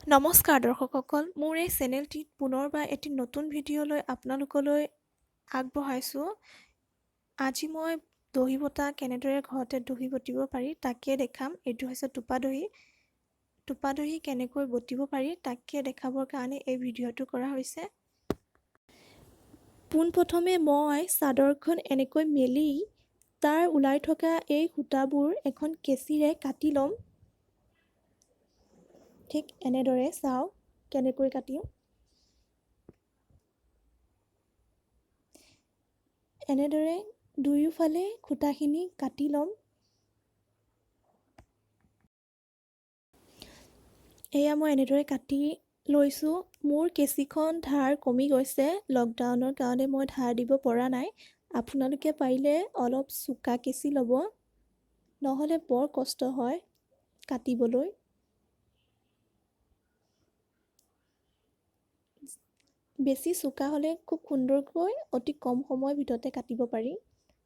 নমস্কাৰ দৰ্শকসকল, মোৰ এই চেনেলটিত পুনৰবাৰ এটি নতুন ভিডিঅ'লৈ আপোনালোকলৈ আগবঢ়াইছোঁ। আজি মই দহি বটা কেনেদৰে ঘৰতে দহি বটিব পাৰি তাকে দেখাম। এইটো হৈছে টোপা দহি। টোপা দহি কেনেকৈ বটিব পাৰি তাকে দেখাবৰ কাৰণে এই ভিডিঅ'টো কৰা হৈছে। পোনপ্ৰথমে মই চাদৰখন এনেকৈ মেলি তাৰ ওলাই থকা এই সূতাবোৰ এখন কেঁচিৰে কাটি ল'ম। ঠিক এনেদৰে চাওক কেনেকৈ কাটিম। এনেদৰে দুয়োফালে সূতাখিনি কাটি ল'ম। এয়া মই এনেদৰে কাটি লৈছোঁ। মোৰ কেঁচিখন ধাৰ কমি গৈছে, লকডাউনৰ কাৰণে মই ধাৰ দিব পৰা নাই। আপোনালোকে পাৰিলে অলপ চোকা কেঁচি ল'ব, নহ'লে বৰ কষ্ট হয় কাটিবলৈ। বেছি চোকা হ'লে খুব সুন্দৰকৈ অতি কম সময়ৰ ভিতৰতে কাটিব পাৰি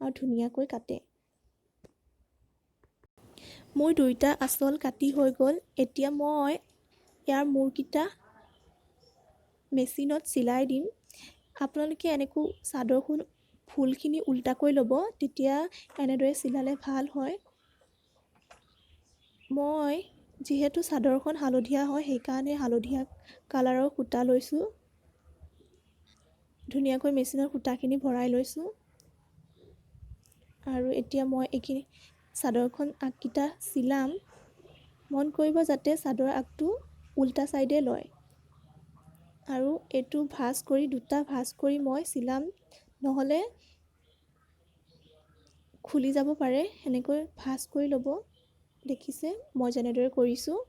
আৰু ধুনীয়াকৈ কাটে। মোৰ দুয়োটা আঁচল কাটি হৈ গ'ল। এতিয়া মই ইয়াৰ মূৰকেইটা মেচিনত চিলাই দিম। আপোনালোকে এনেকৈ চাদৰখন ফুলখিনি উল্টাকৈ ল'ব, তেতিয়া এনেদৰে চিলালে ভাল হয়। মই যিহেতু চাদৰখন হালধীয়া হয় সেইকাৰণে হালধীয়া কালাৰৰ সূতা লৈছোঁ। ধুনীয়াকৈ মেচিনৰ সূতাখিনি ভৰাই লৈছোঁ। আৰু এতিয়া মই এইখিনি চাদৰখন আগকেইটা চিলাম। মন কৰিব যাতে চাদৰ আগটো উল্টা চাইডে লয়। আৰু এইটো ভাঁজ কৰি দুটা ভাঁজ কৰি মই চিলাম, নহ'লে খুলি যাব পাৰে। সেনেকৈ ভাঁজ কৰি ল'ব, দেখিছে মই যেনেদৰে কৰিছোঁ।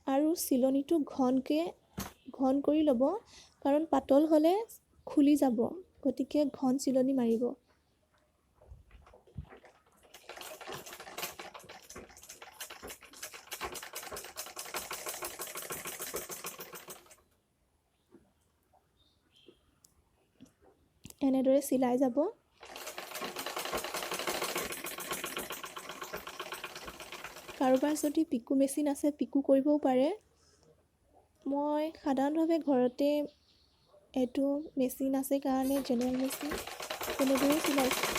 আৰু চিলনিটো ঘন কৰি ল'ব, কাৰণ পাতল হ'লে খুলি যাব, গতিকে ঘন চিলনি মাৰিব। এনেদৰে চিলাই যাব। কাৰোবাৰ যদি পিকো মেচিন আছে পিকো কৰিবও পাৰে। মই সাধাৰণভাৱে ঘৰতে এইটো মেচিন আছে কাৰণে জেনেৰেল মেচিন তেনেদৰেই চিলাইছোঁ।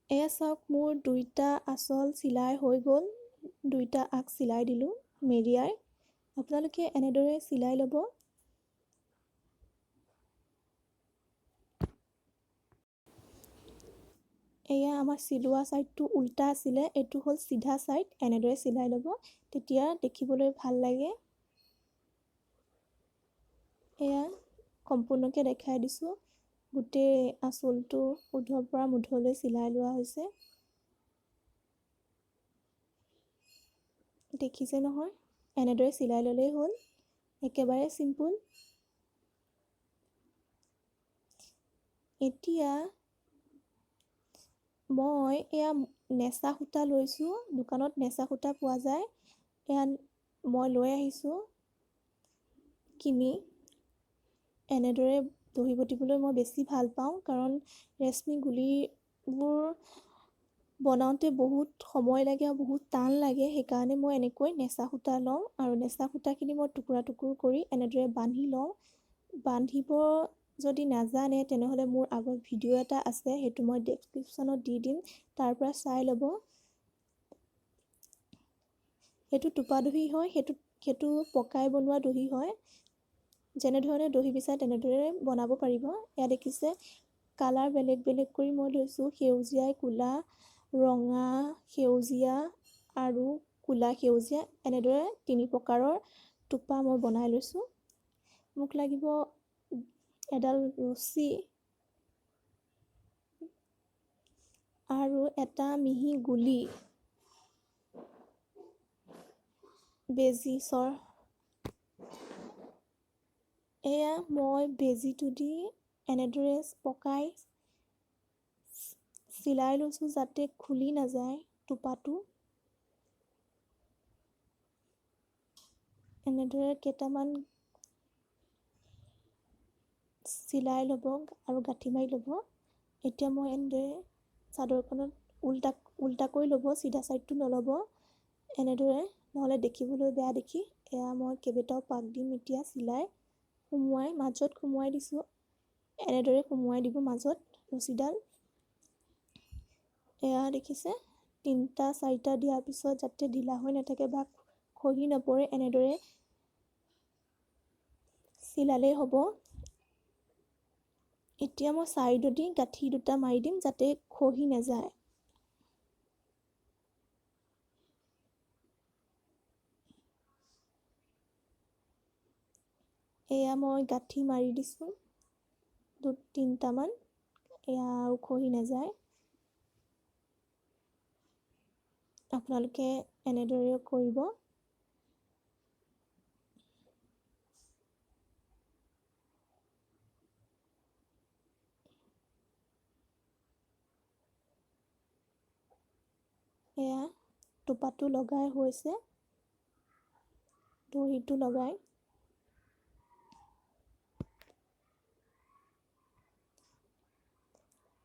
এয়া চাওক, মোৰ দুইটা আঁচল চিলাই হৈ গ'ল। দুইটা আগ চিলাই দিলোঁ মেৰিয়াই। আপোনালোকে এনেদৰে চিলাই ল'ব। এয়া আমাৰ চিলোৱা ছাইডটো উল্টা আছিলে, এইটো হ'ল চিধা ছাইড। এনেদৰে চিলাই ল'ব, তেতিয়া দেখিবলৈ ভাল লাগে। এয়া সম্পূৰ্ণকৈ দেখাই দিছোঁ। গোটেই আঁচলটো উধৰ পৰা মুধলৈ চিলাই লোৱা হৈছে, দেখিছে নহয়। এনেদৰে চিলাই ল'লেই হ'ল, একেবাৰে চিম্পুল। এতিয়া মই এয়া নেচা সূতা লৈছোঁ। দোকানত নেচা সূতা পোৱা যায়, এয়া মই লৈ আহিছোঁ কিনি। এনেদৰে দহি বটিবলৈ মই বেছি ভাল পাওঁ, কাৰণ ৰেশমী গুলিবোৰ বনাওঁতে বহুত সময় লাগে আৰু বহুত টান লাগে। সেইকাৰণে মই এনেকৈ নেচা সূতা লওঁ আৰু নেচা সূতাখিনি মই টুকুৰা টুকুৰ কৰি এনেদৰে বান্ধি লওঁ। বান্ধিব যদি নাজানে তেনেহ'লে মোৰ আগৰ ভিডিঅ' এটা আছে, সেইটো মই ডেছক্ৰিপশ্যনত দি দিম, তাৰ পৰা চাই ল'ব। সেইটো টোপা দহি হয়, সেইটো পকাই বনোৱা দহি হয়। যেনেধৰণে দহি বিচাৰে তেনেদৰে বনাব পাৰিব। এয়া দেখিছে কালাৰ বেলেগ বেলেগ কৰি মই লৈছোঁ, সেউজীয়াই ক'লা, ৰঙা, সেউজীয়া আৰু ক'লা সেউজীয়া, এনেদৰে তিনি প্ৰকাৰৰ টোপা মই বনাই লৈছোঁ। মোক লাগিব এডাল ৰছী আৰু এটা মিহি গুলি, বেজী চৰ। এয়া মই বেজীটো দি এনেদৰে পকাই চিলাই লৈছোঁ যাতে খুলি নাযায় টোপাটো। এনেদৰে কেইটামান চিলাই ল'ব আৰু গাঁঠি মাৰি ল'ব। এতিয়া মই এনেদৰে চাদৰখনত উল্টাকৈ ল'ব, চিধা ছাইডটো নল'ব এনেদৰে, নহ'লে দেখিবলৈ বেয়া দেখি। এয়া মই কেইবাটাও পাক দিম এতিয়া চিলাই সুমুৱাই মাজত সুমুৱাই দিছোঁ। এনেদৰে সুমুৱাই দিব মাজত ৰছীডাল। এয়া দেখিছে, 3টা 4টা দিয়াৰ পিছত যাতে ঢিলা হৈ নাথাকে বা খহি নপৰে এনেদৰে চিলালেই হ'ব। এতিয়া মই চাইডদি গাঁঠি দুটা মাৰি দিম যাতে খহি নাযায়। এয়া মই গাঁঠি মাৰি দিছোঁ 2-3টামান, এয়া আৰু খহি নাযায়। আপোনালোকে এনেদৰে কৰিব। এয়া টোপাটো লগাই হৈছে, দহিটো লগাই।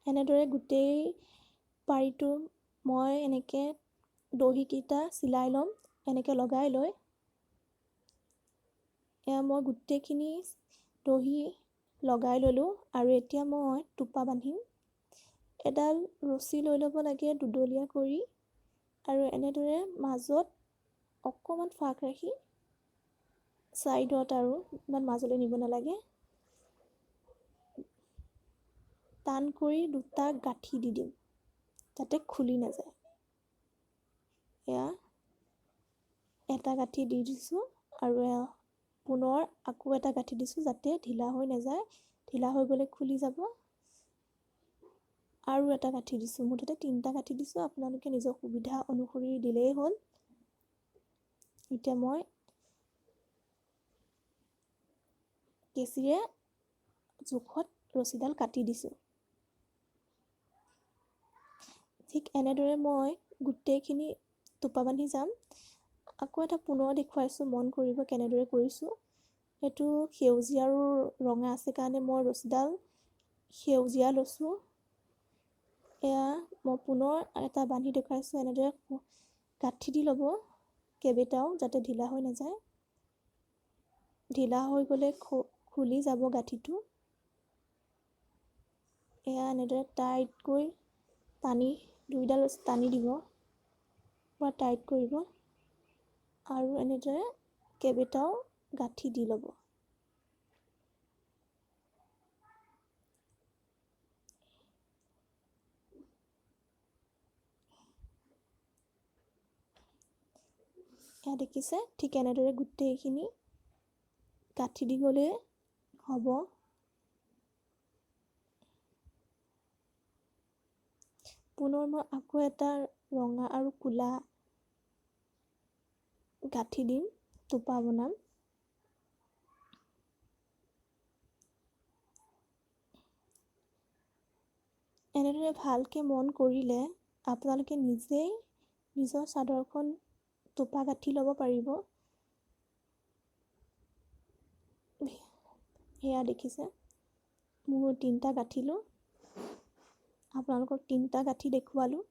এনেদৰে গোটেই পাৰিটো মই এনেকৈ দহিকেইটা চিলাই ল'ম এনেকৈ লগাই লৈ। এয়া মই গোটেইখিনি দহি লগাই ল'লোঁ আৰু এতিয়া মই টোপা বান্ধিম। এডাল ৰছী লৈ ল'ব লাগে দুডলীয়া কৰি আৰু এনেদৰে মাজত অকণমান ফাঁক ৰাখি ছাইডত আৰু ইমান মাজলৈ নিব নালাগে, টান কৰি দুটা গাঁঠি দি দিম যাতে খুলি নাযায়। এয়া এটা গাঁঠি দি দিছোঁ আৰু এয়া পুনৰ আকৌ এটা গাঁঠি দিছোঁ যাতে ঢিলা হৈ নাযায়, ঢিলা হৈ গ'লে খুলি যাব। আৰু এটা গাঁঠি দিছোঁ, মুঠতে 3টা গাঁঠি দিছোঁ, আপোনালোকে নিজৰ সুবিধা অনুসৰি দিলেই হ'ল। এতিয়া মই কেঁচিৰে জোখত ৰছীডাল কাটি দিছোঁ। ঠিক এনেদৰে মই গোটেইখিনি টোপা বান্ধি যাম। আকৌ এটা পুনৰ দেখুৱাইছোঁ, মন কৰিব কেনেদৰে কৰিছোঁ। এইটো সেউজীয়া আৰু ৰঙা আছে কাৰণে মই ৰছীডাল সেউজীয়া লৈছোঁ। এয়া মই পুনৰ এটা বান্ধি দেখুৱাইছোঁ। এনেদৰে গাঁঠি দি ল'ব কেইবাটাও যাতে ঢিলা হৈ নাযায়, ঢিলা হৈ গ'লে খুলি যাব গাঁঠিটো। এয়া এনেদৰে টাইটকৈ টানি দুইডাল ৰছী টানি দিব, পূৰা টাইট কৰিব আৰু এনেদৰে কেইবাটাও গাঁঠি দি ল'ব। এয়া দেখিছে, ঠিক এনেদৰে গোটেইখিনি গাঁঠি দি গ'লে হ'ব। পুনৰ মই আকৌ এটা ৰঙা আৰু ক'লা গাঁঠি দিম, টোপা বনাম। এনেদৰে ভালকে মন কৰিলে আপোনালোকে নিজেই নিজৰ চাদৰখন টোপা গাঁঠি ল'ব পাৰিব। সেয়া দেখিছে, মোৰ 3টা গাঁঠিলোঁ, আপোনালোকক 3টা গাঁঠি দেখুৱালোঁ।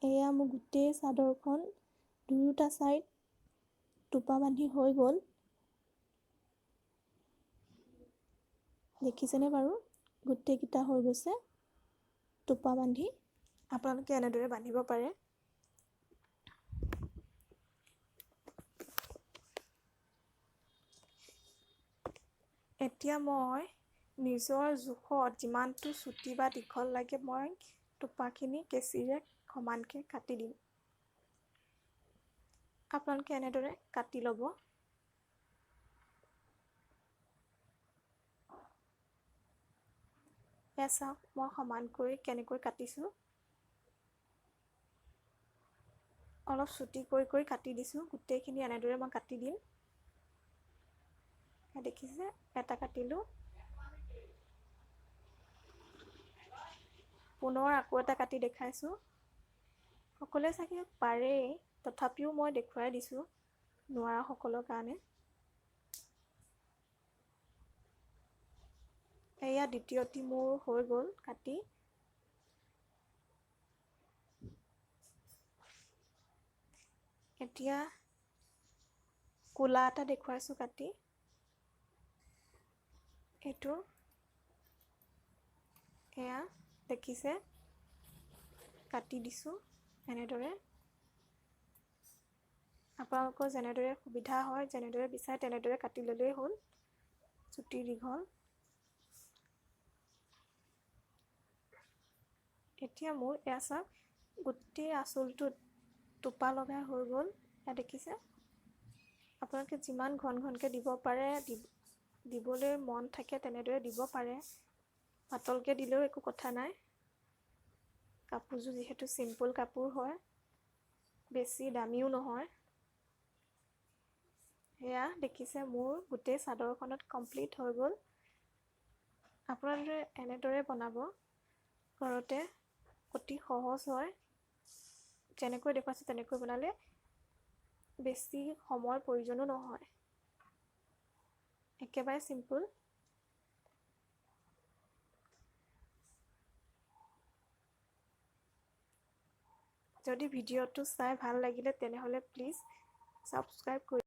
এয়া মোৰ গোটেই চাদৰখন দুয়োটা ছাইড টোপা বান্ধি হৈ গ'ল। দেখিছেনে বাৰু, গোটেইকেইটা হৈ গৈছে টোপা বান্ধি। আপোনালোকে এনেদৰে বান্ধিব পাৰে। এতিয়া মই নিজৰ জোখত যিমানটো চুটি বা দীঘল লাগে মই টোপাখিনি কেঁচিৰে সমানকৈ কাটি দিম। আপোনালোকে এনেদৰে কাটি ল'ব। এয়া চাওক মই সমানকৈ কেনেকৈ কাটিছোঁ, অলপ চুটি কৰি কৰি কাটি দিছোঁ। গোটেইখিনি এনেদৰে মই কাটি দিম। এয়া দেখিছে, এটা কাটিলোঁ, পুনৰ আকৌ এটা কাটি দেখাইছোঁ। সকলোৱে চাগে পাৰেই, তথাপিও মই দেখুৱাই দিছোঁ নোৱাৰাসকলৰ কাৰণে। এয়া দ্বিতীয়টি মোৰ হৈ গ'ল কাটি। এতিয়া ক'লা এটা দেখুৱাইছোঁ কাটি। এইটো এয়া দেখিছে, কাটি দিছোঁ এনেদৰে। আপোনালোকৰ যেনেদৰে সুবিধা হয়, যেনেদৰে বিচাৰে তেনেদৰে কাটি ল'লেই হ'ল, চুটি দীঘল। এতিয়া মোৰ এয়া চাওক, গোটেই আঁচলটোত টোপা লগাই হৈ গ'ল। এয়া দেখিছে, আপোনালোকে যিমান ঘন ঘনকৈ দিব পাৰে, দিবলৈ মন থাকে তেনেদৰে দিব পাৰে। পাতলকৈ দিলেও একো কথা নাই। কাপোৰযোৰ যিহেতু চিম্পল কাপোৰ হয়, বেছি দামীও নহয়। সেয়া দেখিছে, মোৰ গোটেই চাদৰখনত কমপ্লিট হৈ গ'ল। আপোনালোকে এনেদৰে বনাব ঘৰতে, অতি সহজ হয়। যেনেকৈ দেখুৱাইছোঁ তেনেকৈ বনালে বেছি সময়ৰ প্ৰয়োজনো নহয়, একেবাৰে চিম্পল। যদি ভিডিঅ'টো চাই ভাল লাগিলে তেনেহ'লে প্লিজ ছাবস্ক্ৰাইব কৰি